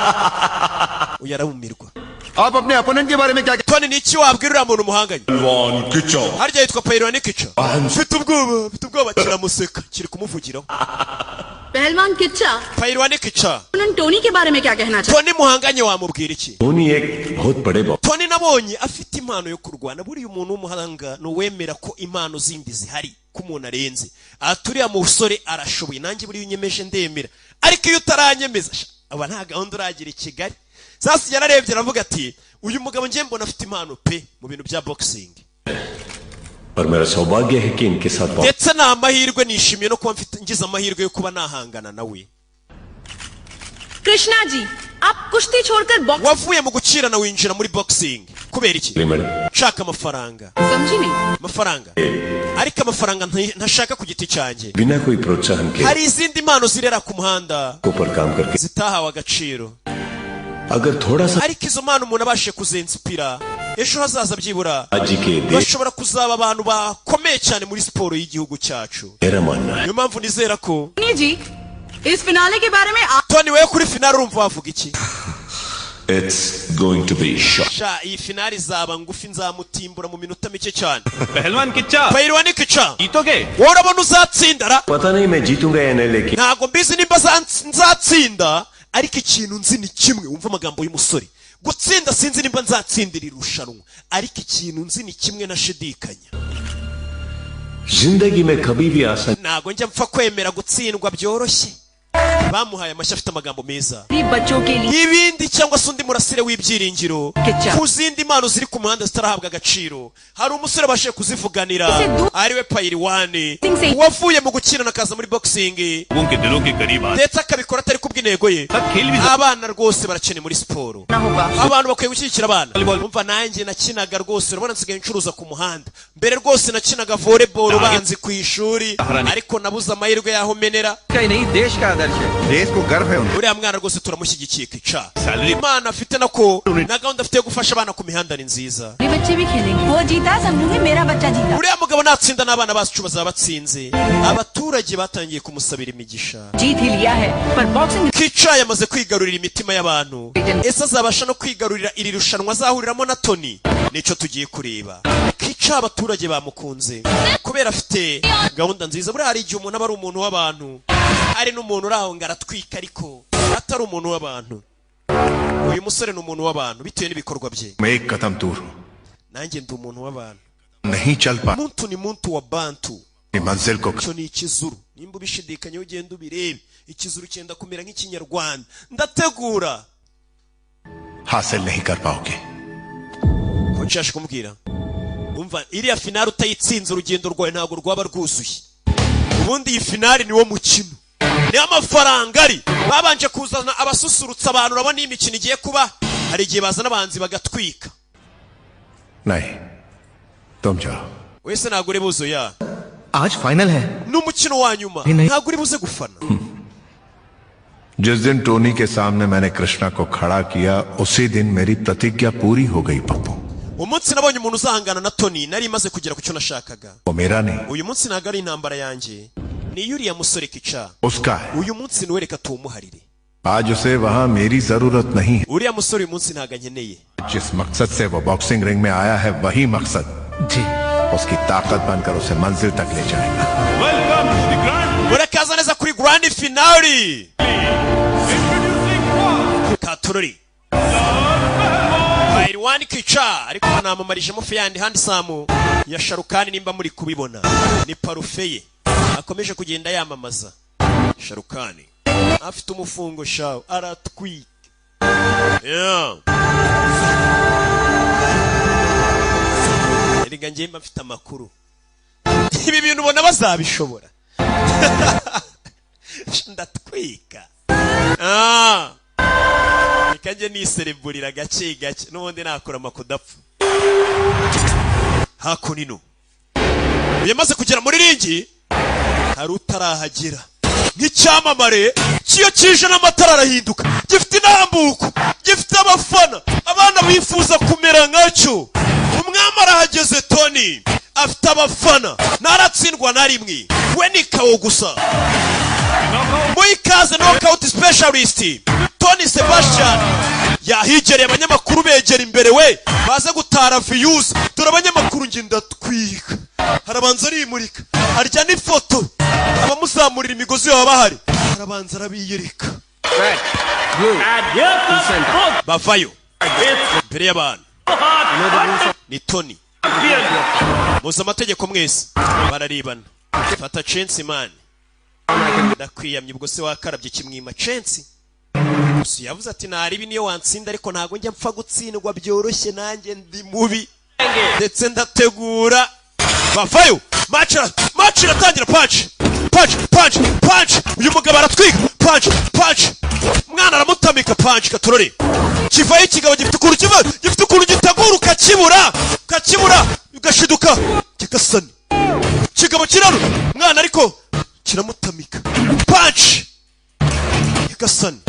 Uyu arabumirwa. आप अपने opponent के बारे में क्या Tony, ni iki wabwira uriya muntu muhanganye? One Kicho. Harya yitwa Payironi Kica. Mfite ubwoba, mfite ubwoba. Kiramuseka, kiri kumuvugiraho. पहलवान Kichcha, Payironi Kica. Tony के बारे में क्या कहना चाहते Tony muhanganye wamubwira iki? Tony एक बहुत बड़े boxer Tony nabonye afite impano yo kurwana. Buriya umuntu w'umuhanga ni uwemera ko impano zindi zihari, ko umuntu arenze. Aha turiya musore arashoboye, nanjye buriya unyemeje ndemera, ariko iyo utaranyemeza sha, aba nta gahunda uragira i Kigali. Sasa yararebye aravuga ati: "Uyu mugabo ngiye mbona afite impano pe mu bintu bya boxing." और मेरा सौभाग्य है कि इनके साथ Ndetse ni amahirwe, nishimiye no kuba mfite ngize amahirwe yo kuba nahangana nawe. Krishna ji, आप कुश्ती छोड़कर box Wavuye mu gukirana winjira muri boxing kubera iki? Madam. Nshaka amafaranga. समझी नहीं। Amafaranga, ariko amafaranga ntashaka ku giti cyanjye. बिना कोई प्रोत्साहन के Hari izindi mpano zirera ku muhanda ऊपर काम करके zitahawe agaciro, अगर थोड़ा सा ariko izo mpano umuntu abashije kuzensipira, ejo hazaza byibura आज के देश bashobora kuzaba abantu bakomeye cyane muri siporo y'igihugu cyacu. मेरा मानना है Niyo mpamvu nizera ko Tony जी, इस finale के बारे में आप Tony, wewe kuri finale urumva wavuga iki? It's going to be short. Sha, iyi finale izaba ngufi, nzamutimbura mu minota mike cyane. पहलवान Kichcha, Pahlwan Kicha, जीतोगे? Wowe urabona uzatsindara? पता नहीं मैं जीतूंगा या नहीं, लेकिन Ntabwo mbizi nimba nzatsinda, ariko ikintu nzi ni kimwe. Wumva amagambo y'umusore: gutsinda sinzi nimba nzatsindira irushanwa, ariko ikintu nzi ni kimwe nashidikanya. जिंदगी में कभी भी आसान Ntabwo njya mpfa kwemera gutsindwa byoroshye. Bamuhaye amashyi, afite amagambo meza. बच्चों के लिए Ibindi cyangwa se undi murasire w'ibyiringiro ku zindi mpano ziri ku muhanda zitarahabwa agaciro, hari umusore wabashije kuzivuganira, ariwe Pahlwan, wavuye mu gukirana akaza muri boxing, लोगों के दिलों के करीब आ ndetse akabikora atari kubw'intego ye. Abana rwose barakeneye muri siporo, abantu bakwiye gushyigikira abana. Umva, nanjye nakinaga rwose, urabona nsigaye ncuruza ku muhanda. Mbere rwose nakinaga volleyball banzi ku ishuri, ariko nabuze amahirwe y'aho menera. का ही नहीं, देश का आदर्श है। देश को गर्व है उन Uriya mwana rwose turamushyigikiye, Kica. Imana afite nako na gahunda afite yo gufasha abana ku mihanda ni nziza. बच्चे भी खेलेंगे। वो जीता समझूंगी मेरा बच्चा जीता। Uriya mugabo natsinda n'abana bacu bazaba batsinze. Abaturage batangiye kumusabira imigisha. जीत ही लिया है, पर boxing Kica yamaze kwigarurira imitima y'abantu. Ese azabasha no kwigarurira iri rushanwa azahuriramo na Tony? Nicyo tugiye kureba. Kica abaturage bamukunze kubera afite gahunda nziza. Buriya hari igihe umuntu aba ari umuntu w'abantu, hari n'umuntu uri aho ngo aratwika ariko atari umuntu w'abantu. Uyu musore ni umuntu w'abantu bitewe n'ibikorwa bye. मैं एक कदम दूर हूं। Nanjye ndi umuntu w'abantu. नहीं चल पा Muntu ni muntu wa bantu. मंजिल को Icyo ni Ikizuru, nimba ubishidikanyaho ugenda ubirebe. Ikizuru cyenda kumera nk'Ikinyarwanda. Ndategura. हासिल नहीं कर पाओगे। Ko nshashe kumubwira, umva, iriya finale utayitsinze urugendo rwawe ntabwo rwaba rwuzuye. Ubundi iyi finale niwo mukino, niyo amafaranga ari. Babanje kuzana abasusurutsa abantu. Urabona iyi mikino igiye kuba, hari igihe bazana abahanzi bagatwika. नहीं, तुम जाओ। Wese ntabwo uri buzuya. आज final है। Ni umukino wa nyuma, ntabwo uri buze gufana? जिस दिन टोनी के सामने मैंने कृष्णा को खड़ा किया, उसी दिन मेरी प्रतिज्ञा पूरी हो गई, Pappu. Umunsi nabonye umuntu uzahangana na Tony, nari maze kugera ku cyo nashakaga. वो मेरा नहीं, Uyu munsi ntabwo ari intambara yanjye, ni uriya musore Kica. उसका है। Uyu munsi niwe, reka tuwumuharire. आज उसे वहां मेरी जरूरत नहीं है। Uriya musore uyu munsi ntabwo ankeneye. जिस मकसद से वो बॉक्सिंग रिंग में आया है, वही मकसद जी उसकी ताकत बनकर उसे मंजिल तक ले जाएगा। Murakaza neza kuri grand finale katorori. Pahlwan Kica, ariko banamamarijemo Fair and Handsome ya Sharukani. Nimba muri kubibona, ni parufe ye akomeje kugenda yamamaza. Sharukani afite umufungo shawe, aratwika, yeah. Erega njye mba mfite amakuru. Ibi bintu ubona bazabishobora? Ndatwika. Ah. Reka njye nisereburira gake gake, n'ubundi nakora amakudapfa. Hakuno yamaze kugera muri ring, hari utarahagera nk'icyamamare kiyo kije n'amatara arahinduka, gifite intambuko, gifite abafana, abana bifuza kumera nkacyo. Umwami arahageze. Tony afite abafana, ntaratsindwa na rimwe, we ni KO gusa. Mu ikaze knockout specialist Tony Sebastian yahigereye. Abanyamakuru begera imbere we baze gutara views. Dore abanyamakuru, nge ndatwika. Harabanza arimurika, arya n'ifoto. Abamuzamurira imigozi baba bahari, arabanza arabiyereka. Bavayo imbere y'abantu. Ni Tony, muzi amategeko mwese. Bararibana. Fata chance man, ndakwiyamye. Ubwo se wakarabye kimwima chance gusa. Yavuze ati: "Naribi niyo wansinda, ariko ntabwo njya mpfa gutsindwa byoroshye. Nanjye ndi mubi ndetse ndategura." Bavayo, match match iratangira. Punch, punch, punch, punch. Uyu mugabo aratwika. Punch, punch. Umwana aramutamika punch. Katurore kivayo. Ikigabo gifite ukuntu kiva, gifite ukuntu gitegura, ukakibura, ukakibura, ugashiduka kigasani. Ikigabo kiraro mwana, ariko kiramutamika punch. Nyagasani,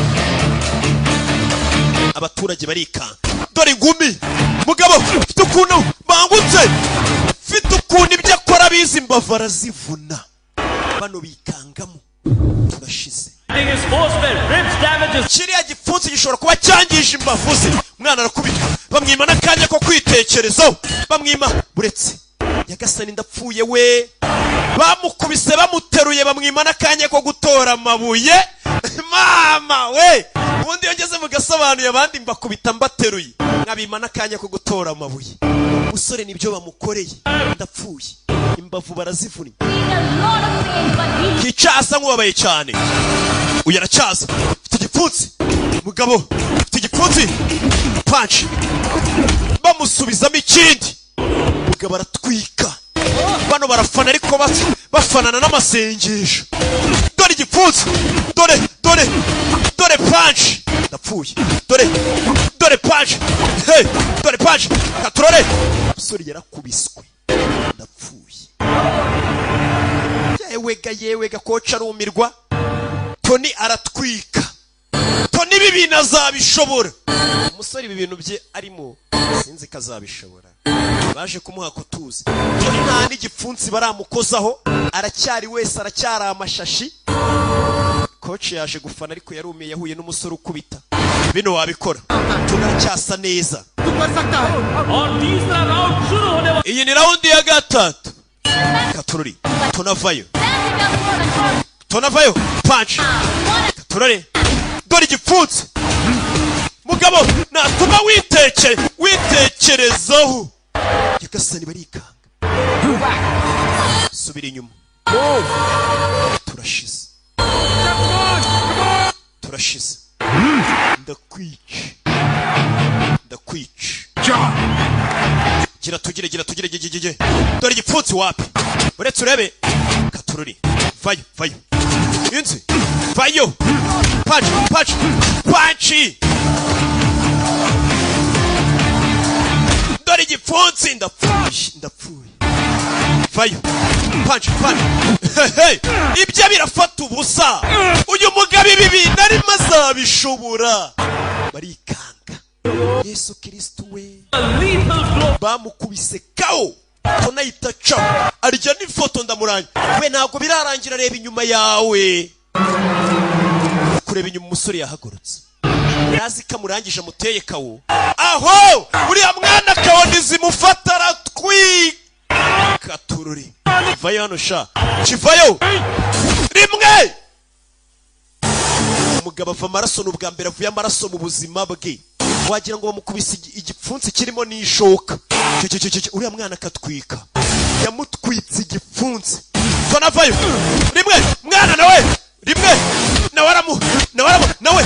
abaturage barikanga. Dore ingumi. Mugabo mfite ukuntu bangutse, mfite ukuntu ibyo akora bizi, imbavu arazivuna. Bano bikangamo, turashize. Kiriya gipfunsi gishobora kuba cyangije imbavu ze. Umwana arakubitwa, bamwima n'akanya ko kwitekerezaho, bamwima buretse. Nyagasani, ndapfuye we! Bamukubise bamuteruye, bamwima n'akanya ko gutora amabuye. Mama we, ubundi iyo ngeze mu gasobanuye abandi mbakubita mbateruye, nkabima n'akanya ko gutora amabuye. Umusore nibyo bamukoreye. Ndapfuye, imbavu barazivunnye. Kica asa nk'ubabaye cyane. Uyu aracyaza, ufite igipfunsi. Mugabo ufite igipfunsi, punch, bamusubizamo ikindi. Mugabo aratwika. Bano barafana, ariko bafanana n'amasengesho. Dore igipfunsi, dore, dore, dore punch. Ndapfuye! Dore, dore punch. Hey, dore punch. Katurore, umusore yarakubiswe. Ndapfuye! Yewega, yewega, coach arumirwa. Toni aratwika. Toni ibi bintu azabishobora? Umusore ibi bintu bye arimo, sinzi ko azabishobora. Baje kumuha kutuzi. Toni nta n'igipfunsi baramukozaho, aracyari wese, aracyari amashashi. Coach yaje gufana, ariko yarumiye. Yahuye n'umusore ukubita. Bino wabikora? Toni aracyasa neza. Iyi ni round ya gatatu. Katururi, tunavayo, tunavayo. Punch, katurore. Dore igipfunsi. Mugabo natuma witekerezaho. Nyagasani, barikanga. Subira inyuma, turashize, turashize. Ndakwica, ndakwica. Gira tugire, gira tugire, gigigige. Dore igipfunsi. Wapi, uretse urebe. Katururi, vayo, vayo inzi, vayo. Punch, punch, punch. Dore igipfunsi. Ndapfuye, ndapfuye. Vayo, punch, punch. Hey, ibyo birafata ubusa. Uyu mugabo ibi bintu arimo azabishobora? Barikanga. Yesu Kirisitu we! Bamukubise kawo, tonayita caho, arya n'ifoto. Ndamurangira we, ntabwo birarangira. Reba inyuma yawe, kureba inyuma. Umusore yahagurutse, yazi ko amurangije, amuteye kawo. Aho uriya mwana kawo ntizimufata, aratwika. Tururi, vayo hano sha, kivayo rimwe. Umugabo ava amaraso. Ni ubwa mbere avuye amaraso mu buzima bwe. Wagira ngo bamukubise igipfunsi kirimo n'ishoka. Cyo, cyo, cyo, cyo, uriya mwana akatwika, yamutwitse igipfunsi. Tonavayo rimwe. Mwana nawe rimwe, nawe aramu, nawe aramu, nawe,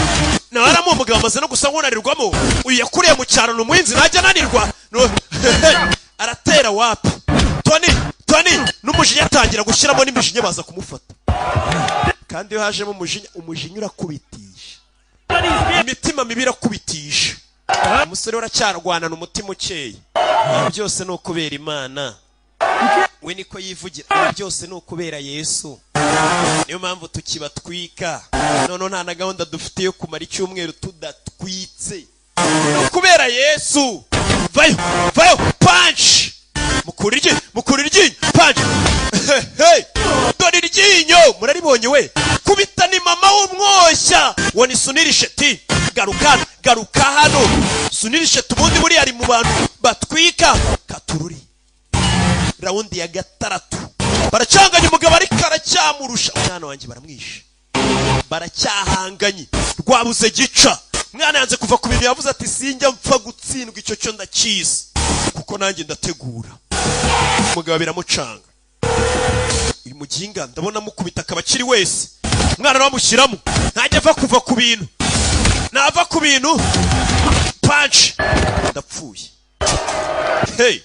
nawe aramu. Umugabo amaze no gusa nk'unanirwamo. Uyu yakuriye mu cyaro, ni umuhinzi, ntajya ananirwa. Aratera wapi. Toni, Toni n'umujinya atangira gushyiramo n'imijinya, baza kumufata. Kandi iyo hajemo umujinya, umujinya urakubitisha, imitima mibi irakubitisha. Umusore we aracyarwanana umutima ukeye. Byose ni ukubera Imana, we niko yivugira. Ibi byose ni ukubera Yesu, niyo mpamvu tukibatwika. Noneho nta na gahunda dufite yo kumara icyumweru tudatwitse, ni ukubera Yesu. Vayo, vayo. Punch, mukura iryinyo, mukura iryinyo. Punch. Hey, dore iryinyo muraribonye we. Kubita ni mama w'umwoshya. Wo ni Sunil Shetty. Garuka, garuka hano. Sunil Shetty ubundi buriya ari mu bantu batwika. Katururi, round ya gatandatu, baracanganye. Umugabo ariko aracyamurusha. Umwana wanjye baramwishe, baracyahanganye, rwabuze gica. Mwana yanze kuva ku bintu yavuze, ati: "Sinjya mpfa gutsindwa, icyo cyo ndakizi kuko nanjye ndategura." Umugabo biramucanga. Uyu muginga ndabona amukubita akaba akiri wese. Umwana nawe amushyiramo, ntajya ava kuva ku bintu, nava ku bintu. Punch, ndapfuye! Hey,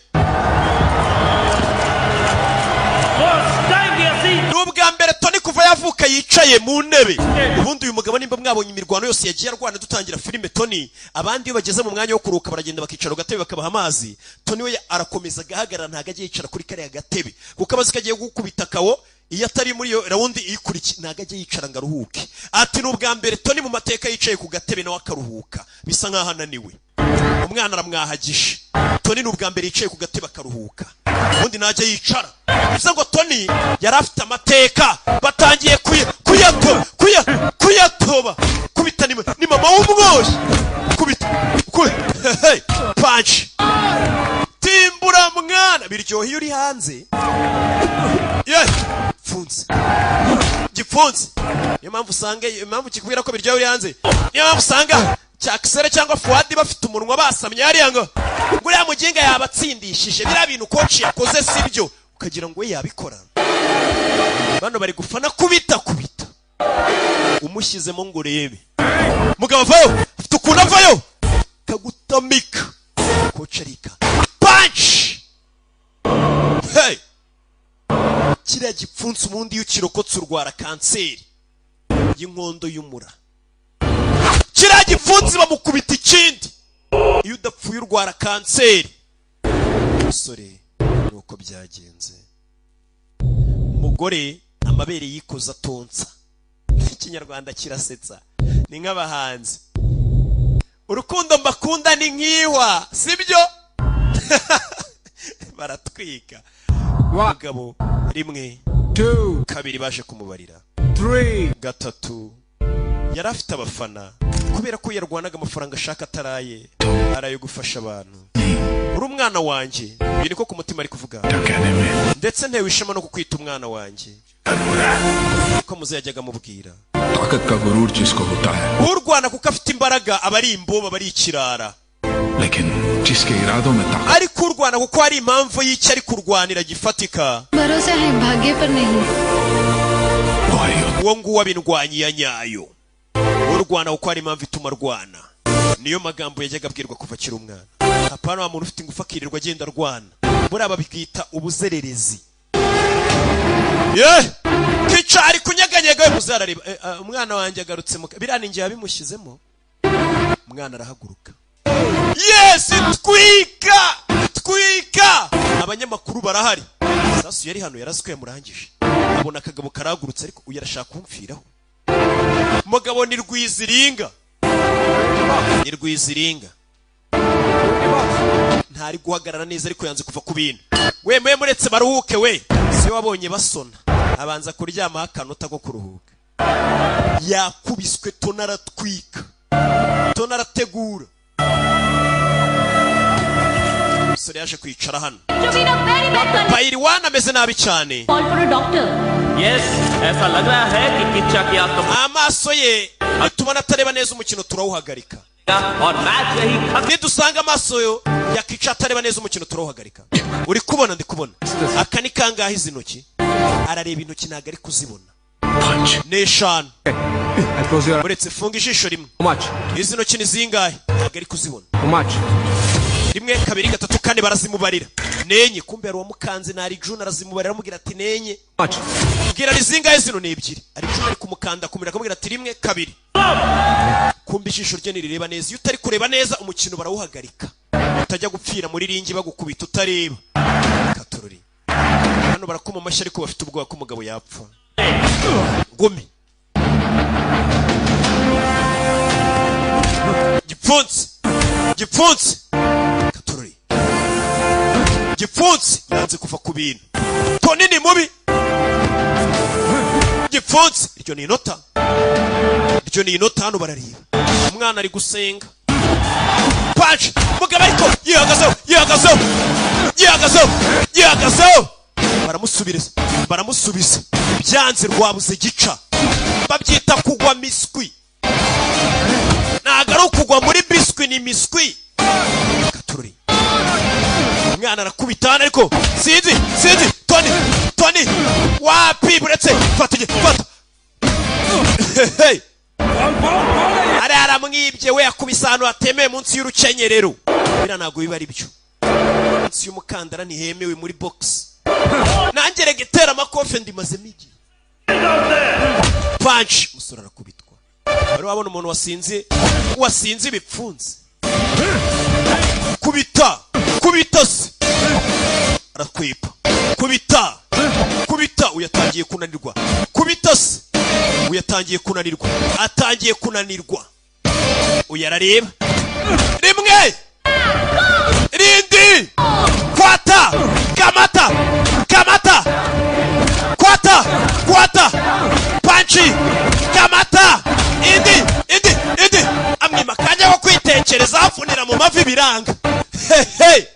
Kuva yavuka yicaye mu ntebe. Ubundi uyu mugabo, nimba mwabonye imirwano yose yagiye arwana dutangira filime, Tony, abandi iyo bageze mu mwanya wo kuruhuka baragenda bakicara ku gatebe bakabaha amazi. Tony we arakomeza agahagarara, ntabwo agiye yicara kuri kariya gatebe kuko abazi ko agiye gukubita kawo. Iyo atari muri iyo round iyikurikiye, ntabwo ajya yicara ngo aruhuke. Ati ni ubwa mbere Tony mu mateka yicaye ku gatebe nawe akaruhuka, bisa nkaho ananiwe. Umwana aramwahagije. Tony ni ubwa mbere yicaye ku gatebe akaruhuka, ubundi ntajya yicara. Bivuze ngo Tony yari afite amateka. Batangiye kuyatoba, kuyatoba, kubita. Ni mama w'umwoshyi. Kubita, hey, punch, timbura mwana, biryoha iyo uri hanze. Ye pfunse gipfunsi. Niyo mpamvu usanga, impamvu kikubwira ko biryoha uri hanze, niyo mpamvu usanga cyakisere cyangwa Fuadi bafite umunwa basamye hariya ngo uriya muginga yabatsindishije, biriya bintu coach yakoze sibyo, ukagira ngo we yabikora. Bano bari gufana. Kubita, kubita, umushyizemo ngo urebe mugabo avayo, afite ukuntu avayo kagutamika. Coach arika punch. Hey, kiriya gipfunsi ubundi iyo ukirokotse urwara kanseri y'inkondo y'umura. Kiriya gipfunsi bamukubita ikindi, iyo udapfuye urwara kanseri. Umusore nuko byagenze. Umugore amabere yikoza atonsa. Ikinyarwanda kirasetsa, ni nk'abahanzi. Urukundo mbakunda ni nk'iwa, sibyo? Baratwika umugabo. Rimwe, kabiri, baje kumubarira. Gatatu, yari afite abafana kubera ko yarwanaga amafaranga ashaka ataraye, arayo gufasha abantu. Uri umwana wanjye, ibi niko ku mutima ari kuvuga, ndetse ntewe ishema no kukwita umwana wanjye, uko muze yajyaga amubwira. ताकत का गुरूर जिसको होता है, Urwana kuko afite imbaraga aba ari imboba, aba ari ikirara. लेकिन जिसके इरादों में ताकत Ariko urwana kuko hari impamvu y'icyo ari kurwanira gifatika, भरोसा है, भाग्य पर नहीं। Uwo nguwo aba indwanyi ya nyayo. Urwana kuko hari impamvu ituma arwana, niyo magambo yajyaga abwirwa kuva akiri umwana. Hapana wa muntu ufite ingufu akirirwa agenda arwana, buriya babwita ubuzererezi. Ye kica ari kunyeganyega, we muzarareba. Umwana wanjye agarutse mu biriya, ni njye yabimushyizemo. Umwana arahaguruka. Yes, twika, twika. Abanyamakuru barahari. Sasu yari hano, yarazi ko yamurangije. Abona akagabo karahagurutse, ariko uyu arashaka kumfiraho. Umugabo ni Rwiziringa, ni Rwiziringa, ntari guhagarara neza, ariko yanze kuva ku bintu. We mwe muretse baruhuke, we si wabonye basona, abanza kuryamaho akanota ko kuruhuka. Yakubiswe tona, aratwika tona, arategura. Umusore yaje kwicara hano. Payiriwani ameze nabi cyane. Call for a doctor. Yes, ऐसा लग रहा है कि किच्चा की आंख Amaso ye nitubona atareba neza, umukino turawuhagarika. और मैच यही खत्म। Nidusanga amaso yo yakica atareba neza, umukino turawuhagarika. Uri kubona, ndi kubona aka ni kangahe? Izi ntoki arareba, intoki ntabwo ari kuzibona, ni eshanu. Uretse funga ijisho rimwe. Izi ntoki ni zingahe? Ntabwo ari kuzibona. Rimwe, kabiri, gatatu, kane, barazimubarira, nenye. Kumbe hari uwamukanze na Arjun, arazimubarira, aramubwira ati nenye. Mbwira ni zingahe zino? Ni ebyiri. Arjun ari kumukanda kumira, akamubwira ati rimwe, kabiri. Kumbe ijisho rye ntirireba neza. Iyo utari kureba neza, umukino barawuhagarika, utajya gupfira muri ring bagukubita utareba. Katorori hano barakoma amashyi, ariko bafite ubwoba ko umugabo yapfa. Ngumi, gipfunsi, gipfunsi, katorori, gipfunsi, yanze kuva ku bintu. Toni ni mubi. Gipfunsi, iryo ni inota, iryo ni inota. Hano barareba, umwana ari gusenga. Punch, mugabo ariko yihagazeho, yihagazeho, yihagazeho, yihagazeho. Baramusubiriza, baramusubiza, byanze, rwabuze gica. Babyita kugwa miswi, ntabwo ari ukugwa muri biswi, ni miswi. Katururi, umwana arakubita hano, ariko sinzi, sinzi. Toni, Toni wapi? Buretse fata, fata. Hey! Ari aramwibye we, yakubise ahantu hatemewe, munsi y'urukenyerero. Biriya ntabwo biba ari byo, munsi y'umukandara ntihemewe muri box. Nanjye rega itera amakofe ndimazemo igihe. Punch, umusore arakubitwa. Wari wabona umuntu wasinze, wasinze ibipfunsi? Kubita, kubita se, arakwepa. Kubita, kubita, uyu atangiye kunanirwa. Kubita se, uyu atangiye kunanirwa, atangiye kunanirwa. Uyu arareba rimwe, rindi, kwata, kamata, kamata, kwata, kwata, punch, kamata, indi, indi, indi. Amwima akanya ko kwitekereza, afunira mu mavi, biranga. Hehe,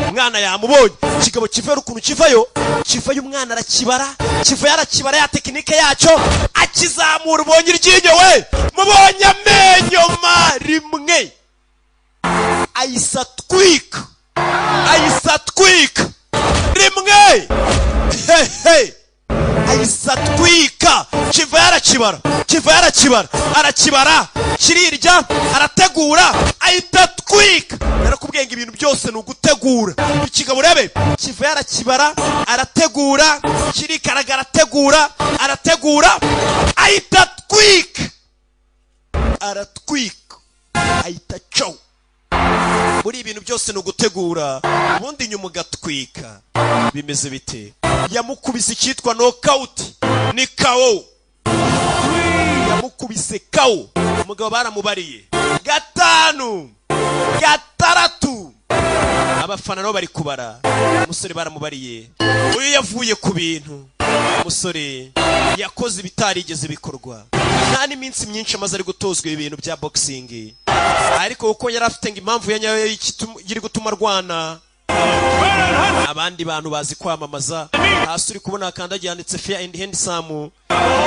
umwana yamubonye. Ikigabo kivayo, ukuntu kivayo, kivayo, umwana arakibara, kivayo, arakibara ya tekinike yacyo, akizamura. Ubonye iryinyo we, mubonye amenyo ma rimwe, ayisa twika, ayisa twika rimwe. Hehe, ayisa twika. Kivayo, arakibara, kivayo, arakibara, arakibara, kirirya, arategura, ahita atwika. Narakubwiye ngo ibintu byose ni ugutegura. Ikigabo urebe, kivayo, arakibara, arategura, kirikaraga, arategura, arategura, ahita atwika, aratwika, ahita cow. Muri ibintu byose ni ugutegura, ubundi nyuma ugatwika. Bimeze bite? Yamukubise icyitwa knockout, ni KO. Yamukubise KO. Umugabo baramubariye gatanu, gatandatu, abafana nabo bari kubara. Umusore baramubariye. Uyu yavuye ku bintu, umusore yakoze ibitarigeze bikorwa. Nta n'iminsi myinshi amaze ari gutozwa ibi bintu bya boxing, ariko kuko yari afite ngo impamvu ya nyayo iri gutuma arwana. Abandi bantu bazi kwamamaza. Hasi uri kubona hakandagiye handitse "Fair and Handsome",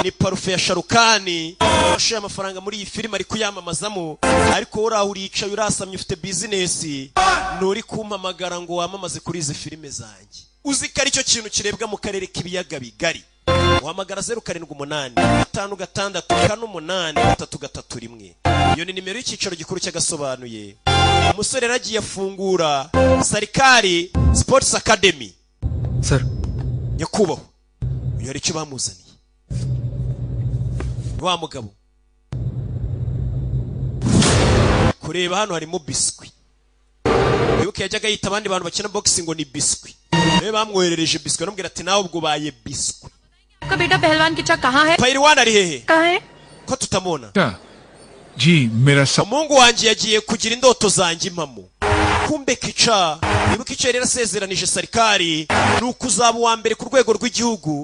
ni parufe ya Sharukani washoye amafaranga muri iyi filime, ari kuyamamazamo. Ariko wowe uraho uricaye, urasamye, ufite bizinesi, nturi kumpamagara ngo wamamaze kuri izi filime zanjye. Uzi ko aricyo kintu kirebwa mu karere k'ibiyaga bigari? Uhamagara 0785648331. Iyo ni nimero y'icyicaro gikuru cy'agasobanuye. Umusore yaragiye afungura Sarikari Sports Academy. Sir. Nyakubahwa, uyu hari icyo bamuzaniye. Ni wa mugabo kureba hano harimo biswi. Wibuke yajyaga yita abandi bantu bakina boxing ngo ni biswi. Nawe bamwoherereje biswi, aramubwira ati: "Nawe ubwo ubaye biswi." आपका बेटा पहलवान किचा कहाँ है? Payirwana ari hehe? कहाँ है? Ko tutamubona? जी, मेरा सब Umuhungu wanjye yagiye kugira indoto zanjye impamo. Kumbe kica, wibuke icyo yari yarasezeranije Sarikari ni uko uzaba uwa mbere ku rwego rw'igihugu.